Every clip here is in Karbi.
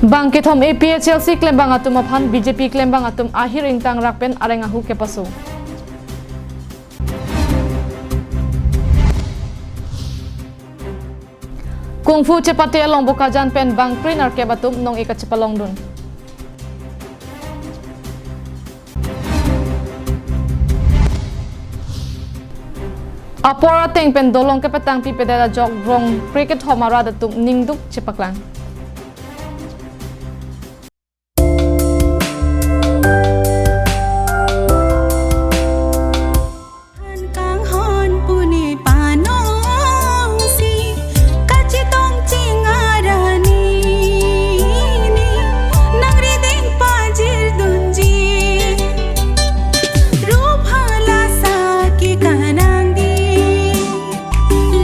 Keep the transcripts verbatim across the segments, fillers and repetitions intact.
Bang kethom A P H L C klembang atum aphan B J P klembang atum ahir ingtangrak pen areng ahu kepaso. Kungfu chepate along Bokajan pen bangkre nerkep atum nong-e kachepalongdun. Apor ateng pen dolong kepetangpipedet ajok rong krekethom arat atum ningduk chepaklang. Kanghon puni panongsi, kachetong chingarani, nangrideng pajirdunji, rupha lasa kekanangdi.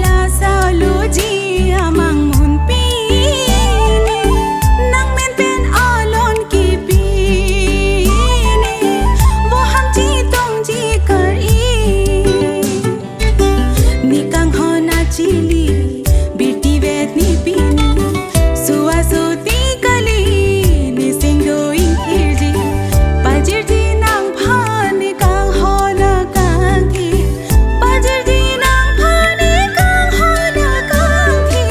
Lasa loji amang munpini, nangmen pen alon kipini, boham chetongji kar-i. Ne kanghon achili, birtivet ne pini, suwa suti kali, ne singdo ingkirji, pajirji nangphan ne kanghon akangki. Pajirji nangphan ne kanghon akangki.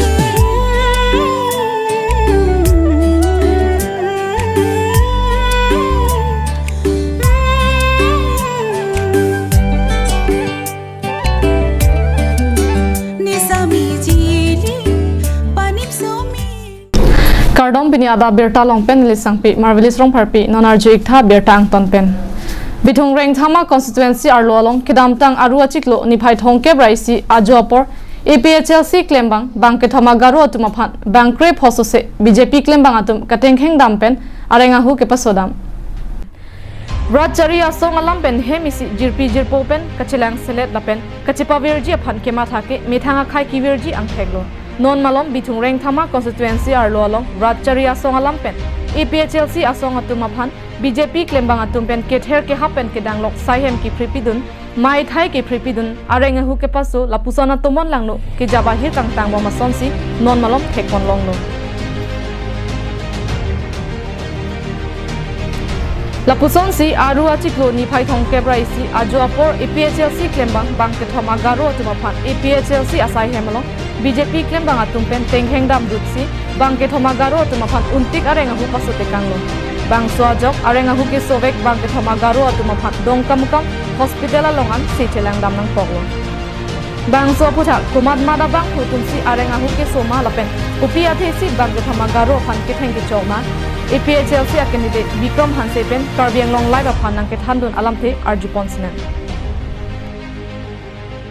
Ne sami chili, panim sumi. Kardom, pini adap birta along pen neli sangpi Marvelous Rongpharpi, non arju-iktha birta angton pen. Bithung Rengthama constituency arlo along kedamtang Aru achiklo niphai thomkep ra isi ajo apor A P H L C klembang bang kethom agaro atum aphan bangkre phosose B J P klembang atum katengkheng dam pen areng ahu kepaso dam. Rat chari asong alam pen hem isi jirpi jirpo pen kachelang selet lapen kachepavirji aphan kematha ke methang akhai kevirji angthek lo. Non malom Bithung Rengthama constituency arlo along rat chari asong alam pen A P H L C asong atum aphan B J P klembang atum pen kether kehap pen kedanglok saihem kephripidun, maithai kephripidun, areng ahu kepaso lapuson atomon langno kejap ahir kangtang bom asonsi non malom thekpon longlo. Lapusonsi Aru achiklo niphai thomkep ra isi ajo apor A P H L C klembang bang kethom agaro atum aphan A P H L C asaihem along B J P klembang atum pen tengkheng damdutsi bang kethom agaro atum aphan untik areng ahu pasotekanglo. Bangso ajok areng ahu kesovek bang kethom agaro atum aphan Dongkamukam hospital along an se chelang dam nangkoklo. Bangso aphuthak komat mat abang hutumsi areng ahu keso ma lapen kopi athesi bang kethom agaro aphan ketheng kechok ma, A P H L C a candidate Bikram Hanse pen Karbi Anglong Live aphan nangkethandun alamthe arjupon sinen.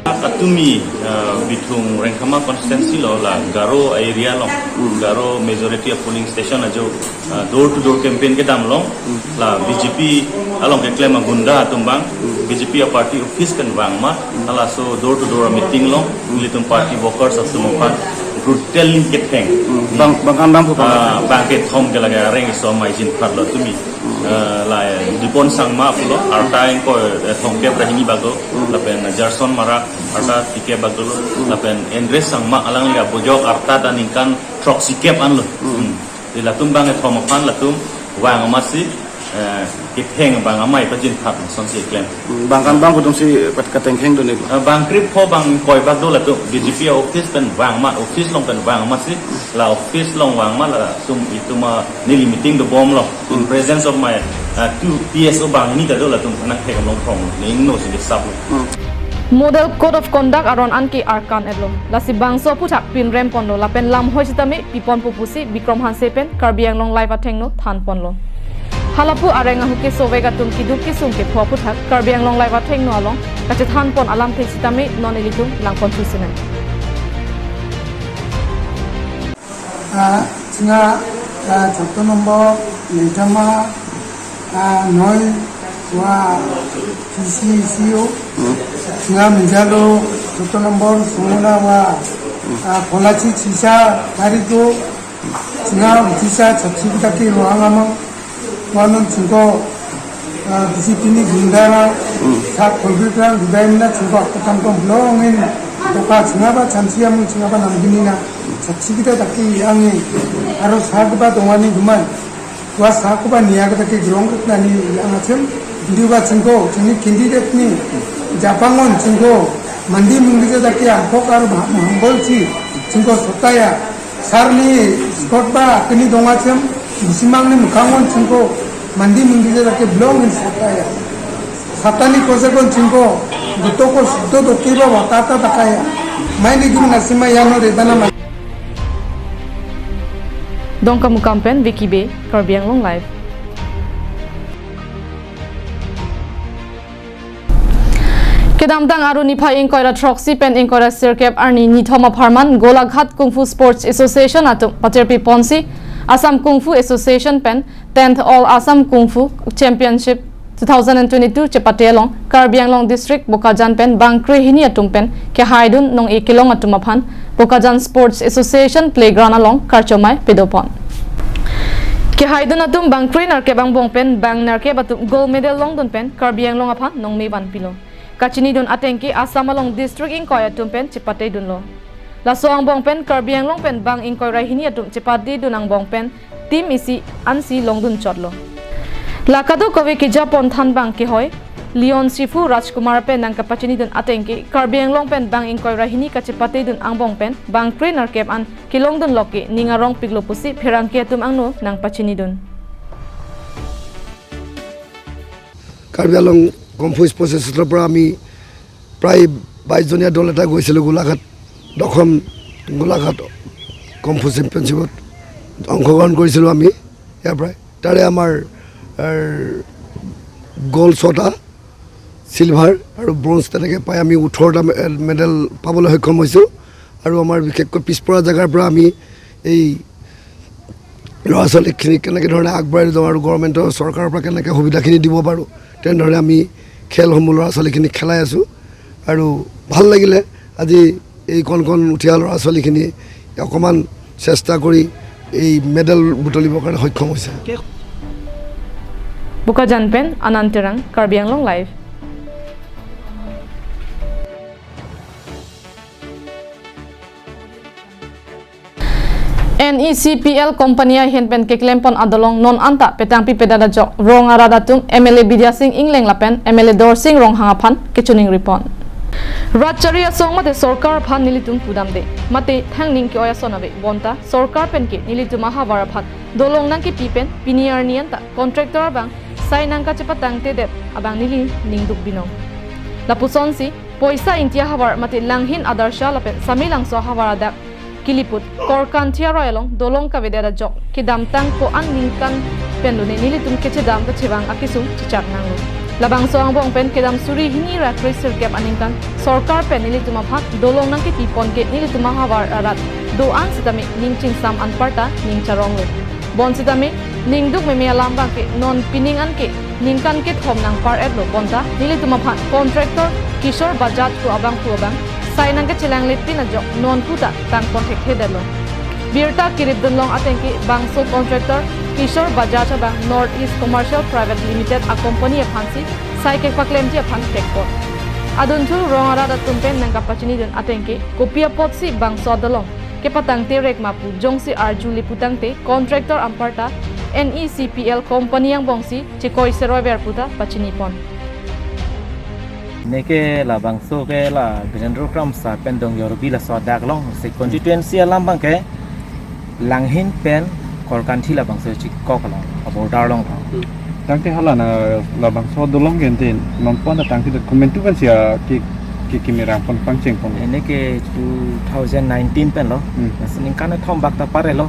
Atumi, uh, Bithung Rengthama constituency lo la Garo area lo, Garo majority of polling station ajo, uh, door to door campaign kedam long, la B J P along keklem agunda atum bang, B J P a party office pen vang ma, halaso door to door meeting long, ilitum party workers atum aphan brutally ketheng. Bang, bang kan bang ko bang. Ah, bang kethom ke lage areng iso mai jin phat lo tumi. Eh, la, eh, Dipon Sangma pulo, arta ingkoi, eh, thomkep ra hini bak do, lapen, eh, Gerson Marak, arta phlikep bak dolo, lapen Andres Sangma alang liya bojok arta ta ningkan throksikep anlo. Hmm. Di latum bang kethom aphan latum vang amatsi, eh, ketheng bang amei pajin phat sonsi klem. Hmm, bang kan bang ko atumsi pat katengkheng dun-iklo. Eh, bangkre pho bangkoi bak do latum, B J P office pen vang ma, office along pen vang amatsi, la office along vang ma latum itum a neli meeting dobomlo. In presence of my, uh, two P S O banghini ta do latum nangthek along prong. Ne ingno si disap. Hmm. Model Code of Conduct aron anke arkan etlo. Lasi bangso aphuthak pinrem ponlo lapen lamhoi sitame pipon pupusi Bikram Hanse pen Karbi Anglong Live athengno than ponlo. Halapu areng ahu kesovek atum keduk kesung kepho aphuthak Karbi Anglong Live athengno along kachethan pon alamthe sitame non ilitum langpon thu sinen. Ah, chinga, ah, chapter number Rengthama, ah, noi wa T C C O. Chinga menjalo chapter number Sumona wa, ah, Kolachi Chisa Tariko. Chinga Chisa Chapsi Kitaki Rohang Amang. Wanun chingko, ah, B J P ni gundara, hmm, sak kolbit rang budai mina chingko aku tangkong belong in, Apa chingaba chansi amu chingaba namgini na saksi kita taki angi aro sahak ba dongani guman. Wa sahak ba niya kita ke grong kita ni ang achem. Hindi ba chingko, chini candidate ni Japangon chingko, mandi mungdi kita taki angkok aro ba hambol si chingko sotaya. Sar ni spot ba kini dong achem, bisimang ni mukhangon chingko, mandi mungdi kita ke blong in sotaya. Satani kose kon chingko, gotoko suddo doki ba watata takaya. Mai ni gum nasima yano rebana ma. Dongkamukam pen Vicky Bey, Karbi Anglong Live. Kedamtang Aru niphai ingkoi ra throksi pen ingkoi ra sirkep arni nithom apharman Golaghat Kung Fu Sports Association atum patirpi ponsi Assam Kung Fu Association pen tenth All Assam Kung Fu Championship two thousand and twenty-two chepate along Karbi Anglong District Bokajan pen bang krehini atum pen kehaidun nong-e kelong atum aphan Bokajan Sports Association Playground along karchomai pedopon. Kehaidun atum bang kre nerkep angbong pen bang nerkep atum gold medal longdun pen Karbi Anglong aphan nongme vanpilo. Kachinidun atengke Assam along district ingkoi atum pen chepatedunlo. Laso angbong pen Karbi Anglong pen bang ingkoi ra hini atum chepatedun angbong pen team isi ansi longdun chotlo. La kadokave kejapon thanbang kehoi Leon Siphu Rajkumar pen nangkapachinidun atengke Karbi Anglong pen bang ingkoi ra hini kachepatedun angbong pen bang kre nerkep an kelongdunlok ke ning arongpiklo pusi pherangke atum angno nangpachinidun. Karbi Anglong kung fu sports এছ'চিয়েশ্যনৰ পৰা আমি প্ৰায় বাইছ জনীয়া দল এটা গৈছিলোঁ গোলাঘাট, দশম গোলাঘাট কমফু চেম্পিয়নশ্বিপত অংশগ্ৰহণ কৰিছিলোঁ আমি ইয়াৰ পৰাই। তাৰে আমাৰ, আৰ, গ'ল্ড ছটা, চিলভাৰ আৰু ব্ৰঞ্জ তেনেকৈ পাই আমি ওঠৰটা মে-, মেডেল পাবলৈ সক্ষম হৈছোঁ। আৰু আমাৰ বিশেষকৈ পিছপৰা জেগাৰ পৰা আমি এই ল'ৰা ছোৱালীখিনিক কেনেকৈ ধৰণে আগবঢ়াই লৈ যাওঁ আৰু গভৰ্ণমেণ্টৰ, চৰকাৰৰ পৰা কেনেকৈ সুবিধাখিনি দিব পাৰোঁ, তেনেধৰণে আমি খেলসমূহ ল'ৰা ছোৱালীখিনিক খেলাই আছোঁ। আৰু ভাল লাগিলে আজি এই কণ কণ উঠি অহা ল'ৰা ছোৱালীখিনি অকণমান চেষ্টা কৰি এই মেডেল বুটলিবৰ কাৰণে সক্ষম হৈছে। Bokajan pen Anand Terang, Karbi Anglong Live. N E C P L company ahin pen keklempon adolong non anta petangpipedet ajok rong arat atum M L A Bidya Sing Engleng lapen M L A Dorsing Ronghang aphan kechoningripon. Rat chari asong mate sorkar aphan nelitum pudamde, mate thangning ke-oi ason ave, bonta sorkar pen ke nelitum ahavar aphan dolong nangkepi pen pini arni anta contractor abang sai nangkachepatangtedet abang neli ningduk binong. Lapusonsi poisa India havar mate Langhin Adarsha lapen Samelangso havar adak Kiliput Korkanthi aroi along dolong kavedet ajok kedamtang ko-an ningkan penlone nelitum kechedam kachevang akesung chechak nanglo. Labangso angbong pen kedam suri hini ra kre sirkep aningkan sorkar pen nelitum aphan dolong nangkepipon ke nelitum ahavar arat do-an sitame ning chingsam anparta ning charonglo. Bonsitame ningduk meme alam abang ke non pining an ke ningkan kethom nangpar-etlo, bonta nelitum aphan contractor Kishore Bajaj pu abangphu abang sai nangkachelanglepin ajok non puta tangpon thekthedetlo. Birta kiripdunlong atengke bangso contractor Kishore Bajaj abang North East Commercial Private Limited a company aphansi sai kepaklemji aphan thekpon. Adunthu rong arat atum pen nangkapachinidun atengke kopi apotsi bangso adolong kepatangte rek ma pu jongsi arjule putangte contractor anparta N E C P L company angbongsi chekoi seroi ver puta pachinipon. Neke labangso ke la Gajendra Kramsa pen Dongjorbi laso adak alongsi constituency alam abang ke Langhin pen Korkanthi labangso chikok along, a border along. Hmm. Tangte hala na labangso adolong ke ente non pon ta tangte komantu pensi a ke, ke kemerang pon pangcheng pon. Neke two thousand nineteen penlo. Hmm. Lasi ningkan kethom bak ta parelo.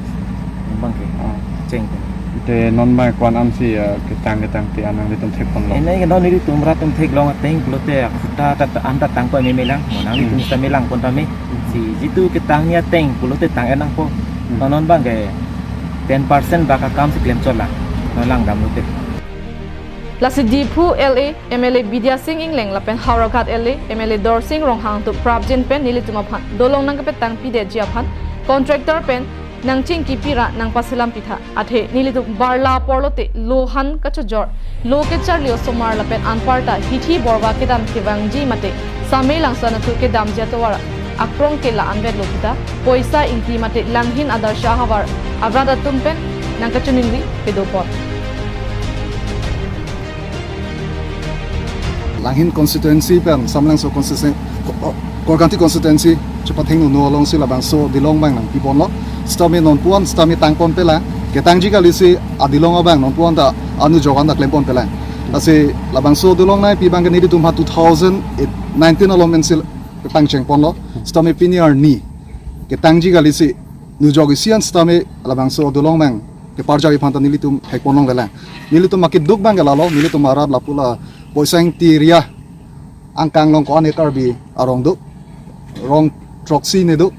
Abang ke. Ah. Cheng pon. Te non abang ko-an ansi, ah, ketang ketangte an nanglitum thekponlo. Neke non nelitum rat atum theklong ateng pulote akhuta ta, ta an ta tangpon memelang. Mo nanglitum, hmm, sita melangpon tame. Hmm. Si jitu ketang ni ateng pulote tang-et nangpo. Hmm. Non non abang ke ten percent bak akam si klemchotlang. Non langdam lote. Lasi Diphu L A M L A Bidya Sing Engleng lapen Howraghat L A M L A Dorsing Ronghang atum prapjin pen nelitum aphan dolong nangkepetangpidetji aphan contractor pen nangchingkipi ra nangpaselam pitha. Athe nelitum barla porlote lo han kachojor, lo kecharli osomar lapen anparta hithi borva kedam kevangji mate Samelangso anatthu kedamji atovar akrong ke la-anvet lo puta Poisa Ingti mate Langhin Adarsha ahavar arat atum pen nangkachiningri pedopon. Langhin constituency pen Samelangso constituency, Korkanthi constituency chepathengno alongsi labangso adilong abang nangpiponlo. Sitame non pu-an sitame tangpon pelang, ketangji kalisi adilong abang non pu-an ta anujok an ta klempon pelang. Lasi labangso adilong nangpi abang ke nelitum ha two thousand nineteen along pensi ketangchengponlo. Sitame pini arni ketangji kalisi nujok isi an sitame labangso adilong abang keparjap aphan ta nelitum thekpon longlelang. Nelitum akeduk abang ke lalo, nelitum arat lapu la Poisa Ingti area angkang along ko-an Karbi arong do, rong throksi ne do,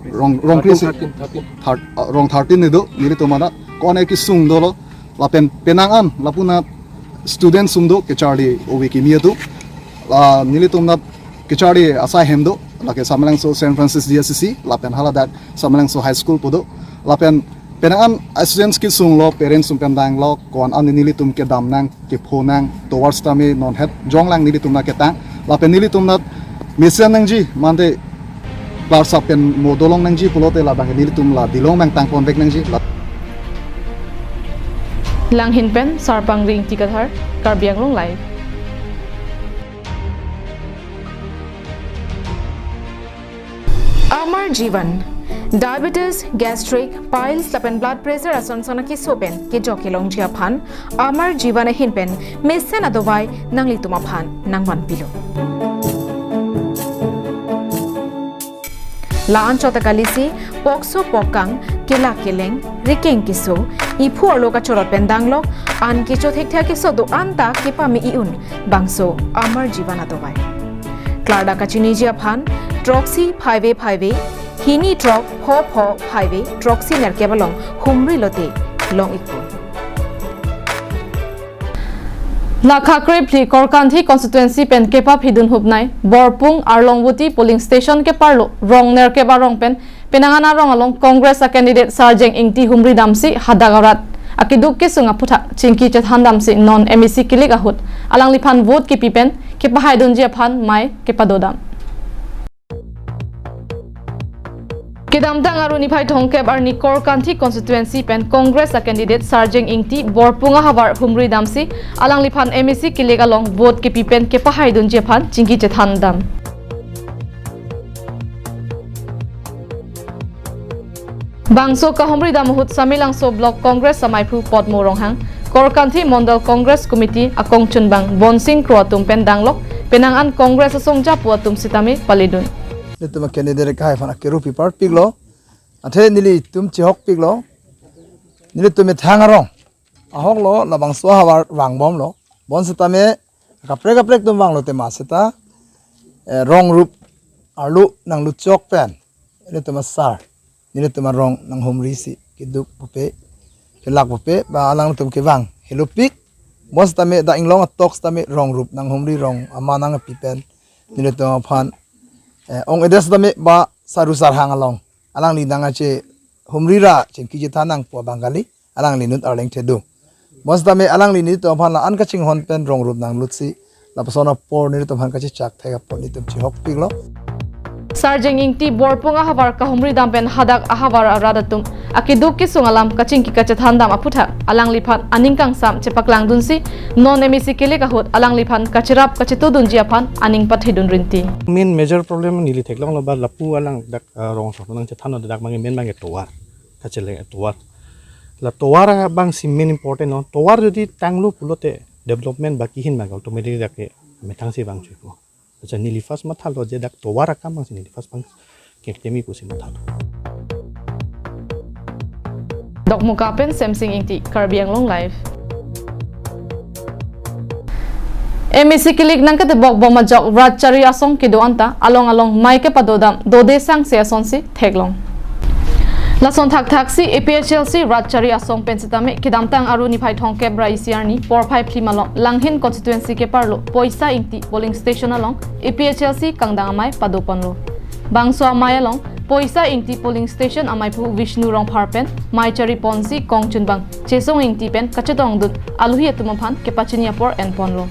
rong, rong kre si, thirteen, thirteen. Thir-, ah, rong thirteen ne do, nelitum anat ko-an kesung dolo, lapen penang an lapu anat student atum do kacharli ove kimi atum, la nelitum anat kacharli asai ahem do, lake Samelangso Saint Francis D S C C, lapen haladak Samelangso High School pu do, lapen penang an students kesunglo, parents atum pen danglo, ko-an an nelitum kedam nang, kepho nang, tovar sitame non het jonglang nelitum anat ketang, lapen nelitum anat mesen nangji, mande klarsap pen mo dolong nangji pulote labang nelitum la adilong abang tangponvek nangji, la. Langhin pen Sarpangri Ingti Kathar, Karbi Anglong Live. Amar Jeevan, diabetes, gastric, piles lapen blood pressure ason ason akeso pen kejok kelongji aphan Amar Jeevan ahin pen mesen adovai nanglitum aphan nangvanpilo. La-an chot ta kalisi pokso pokkang, kelak keleng, rikeng keso, iphu arlo kachorot pen danglok, an kecho thekthe akeso do-an ta kepame i-un bangso Amar Jeevan adovai. Klardak kachiniji aphan throksi phaive phaive, hini throk pho pho phaive, throksi nerkep along humri lote long-ikpo. La khakre phli Korkanthi constituency pen kepaphidun hupnai Borpung Arlongvoti polling station keparlo rong nerkep arong pen penang an arong along Congress a candidate Sarjeng Ingti humri damsi hadak arat akeduk kesung aputhak chingki chethan damsi non M A C kilik ahut alangliphan vote kepi pen kepahaidunji aphan mei kepadodam. Kedamtang Aru niphai thomkep arni Korkanthi constituency pen Congress a candidate Sarjeng Ingti Borpung ahavar humri damsi alangliphan M A C kilik along vote kepi pen kepahaidunji aphan chingki chethan dam. Bangso kahumri dam ahut Samelangso Block Congress amaiphu Podmo Ronghang, Korkanthi Mondol Congress Committee akongchunbang Bonsing Kro atum pen danglok, penang an Congress asong japu atum sitame paledun. Nelitum candidate kahai aphan akiru pipar piklo. Athe nelitum chihok piklo. Nelitum methang arong ahok lo, labangso ahavar vangbomlo. Bonsitame kaprek kaprek atum vanglo tema seta, eh, rong rup arlo nanglut chok pen nelitum asar, nelitum arong nanghumri si keduk pupe, kelak pupe, ba alangtum kevang helopik. Bonsitame dak inglong atok sitame rong rup nanghumri, rong ama nangpi pen nelitum aphan, eh, ong-edet sitame ba Saru Sarhang along alangli nangkachehumri ra chingki chethan nangpo abang kali, alangli inut arleng thedu. Bonsitame alangli nelitum aphan la-an kachinghon pen rong rup nanglutsi lapuson apor nelitum aphan kachechak thek apot nelitum chihok piklo. Sarjeng Ingti Borpung ahavar kahumri dam pen hadak ahavar arat atum akeduk kesung alam kachingki kachethan dam aputhak alangliphan aning kangsam chepaklangdunsi non M A C kilik ahut alangliphan kacherap kachetudunji aphan aning pathedun rinti. Main major problem neli theklonglo ba lapu alang dak, eh, rong song nangchethanlo, dak abang main abang tovar. Kacheleng tovar. La tovar abang si main important lo. Tovar jodi tanglo pulote development baki ahin abang automatically dak ke methang si vangchuipo. Acha neli first mathalo je dak tovar akam abang si neli first abang kekemi pusi mathalo. Dokmoka pen Semsing Ingti, Karbi Anglong Live. M A C kilik nangketebok bom ajok rat chari asong kedo anta along along mei kepadodam dode sangse asonsi theklong. Lason thakthak si A P H L C rat chari asong pen sitame kedamtang Aru niphai thomkep ra isi arni porphai phli malom Langhin constituency keparlo Poisa Ingti polling station along A P H L C kangdang amei padoponlo. Bangso amei along Poisa Ingti polling station amaiphu Vishnu Rongphar pen mei chariponsi kongchunbang Chesong Ingti pen kachetongdun aluhi atum aphan kepachini apor enponlo.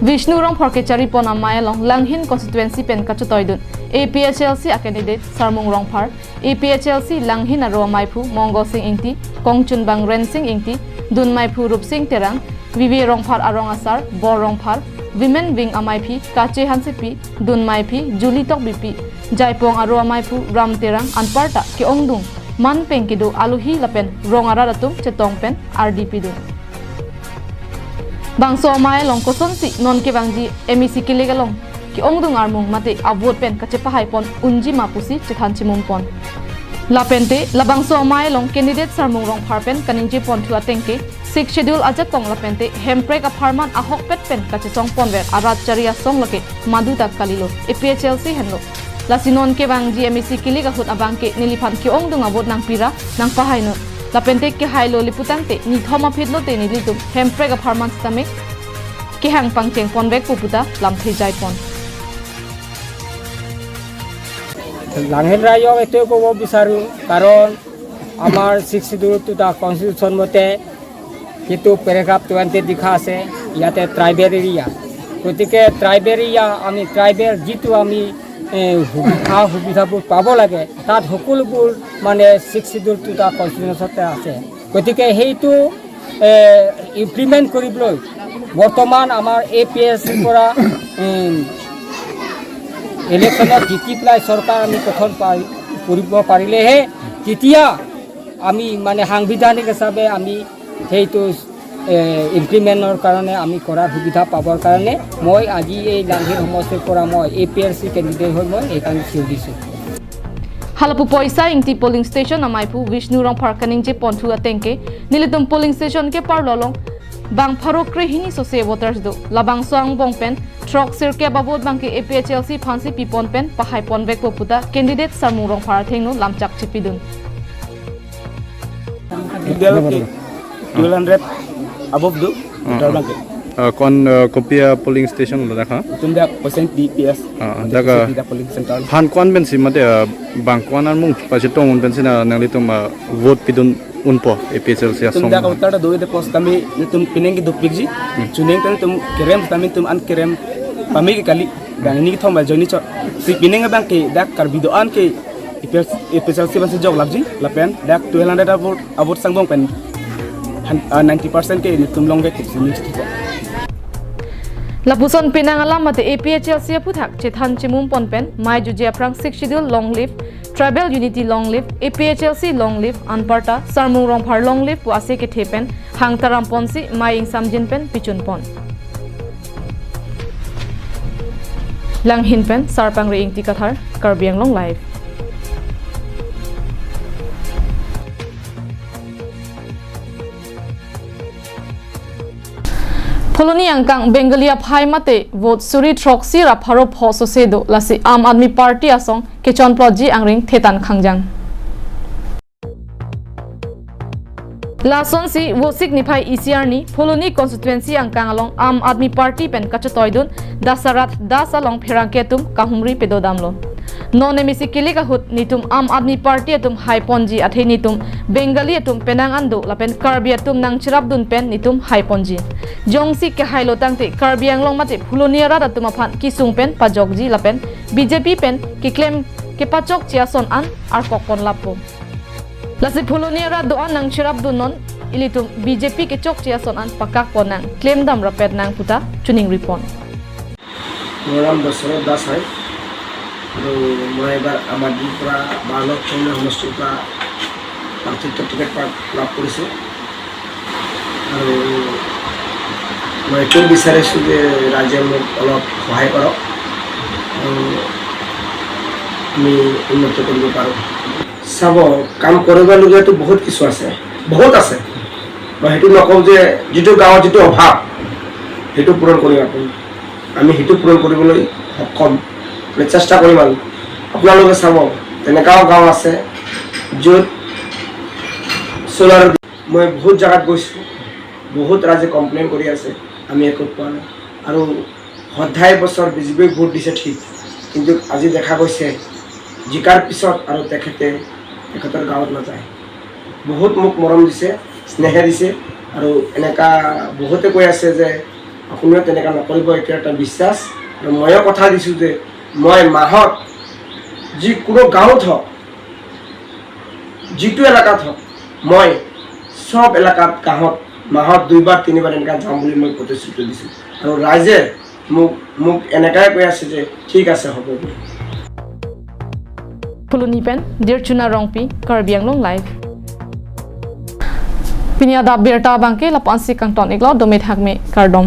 Vishnu Rongphar kecharipon amei along Langhin constituency pen kachetoidun A P H L C a candidate Sarmung Rongphar, A P H L C Langhin aro amaiphu Mongo Sing Ingti, Kongchunbang Rensing Ingti, dunmaiphu Rupsing Terang, Vive Rongphar arong asar, Bor Rongphar, Women Wing amaiphi Kache Hansepi, dunmaiphi Julie Tokbipi, Jaipong aro amaiphu Ram Terang anparta ke-ongdung manpeng kedo aluhi lapen rong arat atum chetong pen ardi pidun. Bangso amei along kosonsi non kevangji M A C kilik along ke-ongdung armung mate avote pen kachepahai pon unji ma pusi chethan chimum pon. Lapente labangso amei along candidate Sarmung Rongphar pen kaningje ponthu ateng ke Sixth Schedule ajakong lapente Hemprek apharman ahokpet pen kachesong ponver arat chari asong lake madu ta kalilo, A P H L C henlo. Lasi non kevangji M A C kilik ahut abang ke neliphan ke-ongdung avote nangpira nangpahai non. Lapente kehailo le putangte nithom aphi lote nelitum Hemprek apharman sitame kehang pangcheng ponvekpo puta lamthe jai pon. লাংহেন ৰাইজক এইটোৱে ক'ব বিচাৰোঁ, কাৰণ আমাৰ ছিক্স শ্বিডিউলটো দা কনষ্টিটিউশ্যন মতে যিটো পেৰেগ্ৰাফ টুৱেণ্টিত লিখা আছে, ইয়াতে ট্ৰাইবেল এৰিয়া। গতিকে ট্ৰাইবেল এৰিয়া, আমি ট্ৰাইবেল যিটো আমি, এ, সুবিধা সুবিধাবোৰ পাব লাগে, তাত সকলোবোৰ মানে ছিক্স শ্বিডিউলটো দা কনষ্টিটিউশ্যনতে আছে। গতিকে সেইটো, এ, ইমপ্লিমেণ্ট কৰিবলৈ বৰ্তমান আমাৰ এ পি এছ চিৰ পৰা, উম, ইলেকশ্যনত জিকি পেলাই চৰকাৰ আমি গঠন পাৰি-, কৰিব পাৰিলেহে তেতিয়া আমি মানে সাংবিধানিক হিচাপে আমি সেইটো, এ, ইমপ্লিমেণ্টৰ কাৰণে আমি কৰাৰ সুবিধা পাবৰ কাৰণে মই আজি এই লাংহিৰ সমষ্টিৰ পৰা মই এ পি এল চি কেণ্ডিডেট হৈ মই এইকাৰণে থিয় দিছোঁ। Halapu Poisa Ingti polling station amaiphu Vishnu Rongphar kaningje ponthu ateng ke nelitum polling station ke parlo along bang pharo krehini sose voters do. Labangso angbong pen throksi kep avote abang ke A P H L C aphansi pipon pen pahai ponvekpo puta candidate Sarmung Rongphar athengno lamchak chepidun. Total ke twelve hundred above do, total abang ke. Ah, kon, ah, kopi a polling station lo dak ha? Itum dak Poisa Ingti P S. Ah, dak, ah, Poisa Ingti polling center. Han ko-an pensi mate, ah, bang ko-an armung pachetong un pensi na nanglitum, ah, vote pidun unpo A P H L C asong. Itum dak voter ta do de pos kami itum pining ke dopikji. Hmm. Chuning itum kerem kami itum an kerem pami ke kali. Bang ini kethom ba joini chot. Si pining abang ke dak Karbi do-an ke A P H L C, A P H L C aphansi jok lapji, lapen dak twelve hundred avote, avote angbong pen han-, ah, ninety percent ke nelitum longvek si ning chitiko. Lapuson penang alam mate A P H L C aphuthak chethan chimum pon pen, mai juji aphrang Sixth Schedule long live, Tribal Unity long live, A P H L C long live, anparta Sarmung Rongphar long live pu ase kethe pen, hang taram ponsi mai ingsamjin pen pichun pon. Langhin pen Sarpangri Ingti Kathar, Karbi Anglong Live. Phuloni angkang Bengali aphai mate vote suri throksi ra pharo pho sose do, lasi Aam Aadmi Party asong kechon plotji angring thetan khangjang. Lasonsi Vosik niphai isi arni Phuloni constituency angkang along Aam Aadmi Party pen kachetoidun Dasarath Das along pherangke atum kahumri pedodamlo. Non M A C kilik ahut netum Aam Aadmi Party atum haiponji athe netum Bengali atum penang an do lapen Karbi atum nangcherapdun pen netum haiponji. Jongsi kehailo tangte Karbi Anglong mate Phuloni arat atum aphan kesung pen pajokji lapen B J P pen keklem kepachokche ason an arkok pon lapo. Lasi Phuloni arat do-an nangcherapdun non ilitum B J P kechokche ason an pakak pon nang klemdam rapet nang puta chuningri pon. মোৰ নাম দশৰথ দাস হয় আৰু মই এইবাৰ আম আদমিৰ পৰা বাৰ নং সমষ্টিৰ পৰা প্ৰাৰ্থীত্ব টিকেট পা-, লাভ কৰিছোঁ আৰু মই এইটোৱে বিচাৰিছোঁ যে ৰাইজে মোক অলপ সহায় কৰক আৰু আমি উন্নতি কৰিব পাৰোঁ। চাব, কাম কৰিবলগীয়াতো বহুত কিছু আছে, বহুত আছে। মই সেইটো নকওঁ যে যিটো গাঁৱত যিটো অভাৱ, সেইটো পূৰণ কৰিম আপুনি। আমি সেইটো পূৰণ কৰিবলৈ সক্ষম, মানে চেষ্টা কৰিম আৰু। আপোনালোকে চাব, তেনেকাও গাঁও আছে য'ত চ'লাৰ, মই বহুত জেগাত গৈছোঁ, বহুত ৰাইজে কমপ্লেইন কৰি আছে, আমি একো পোৱা নাই। আৰু সদায় বছৰ বিজেপিক ভোট দিছে ঠিক, কিন্তু আজি দেখা গৈছে জিকাৰ পিছত আৰু তেখেতে তেখেতৰ গাঁৱত নাযায়। বহুত মোক মৰম দিছে, স্নেহে দিছে, আৰু এনেকা বহুতে কৈ আছে যে আপুনিও তেনেকা নকৰিব, এইটো এটা বিশ্বাস। আৰু ময়ো কথা দিছোঁ যে মই মাহত যিকোনো গাঁৱত হওক, যিটো এলেকাত হওক, মই সব এলেকাত গাঁৱত মাহত দুইবাৰ তিনিবাৰ এনেকুৱা যাম বুলি মই প্ৰতিশ্ৰুতি দিছোঁ। আৰু ৰাইজে মোক, মোক এনেকাই কৈ আছে যে ঠিক আছে, হ'ব বুলি। Phuloni pen Dirchuna Rongpi, Karbi Anglong Live. Pini adap birta abangke lapu-ansi kangton-iklo, dome thakme, kardom.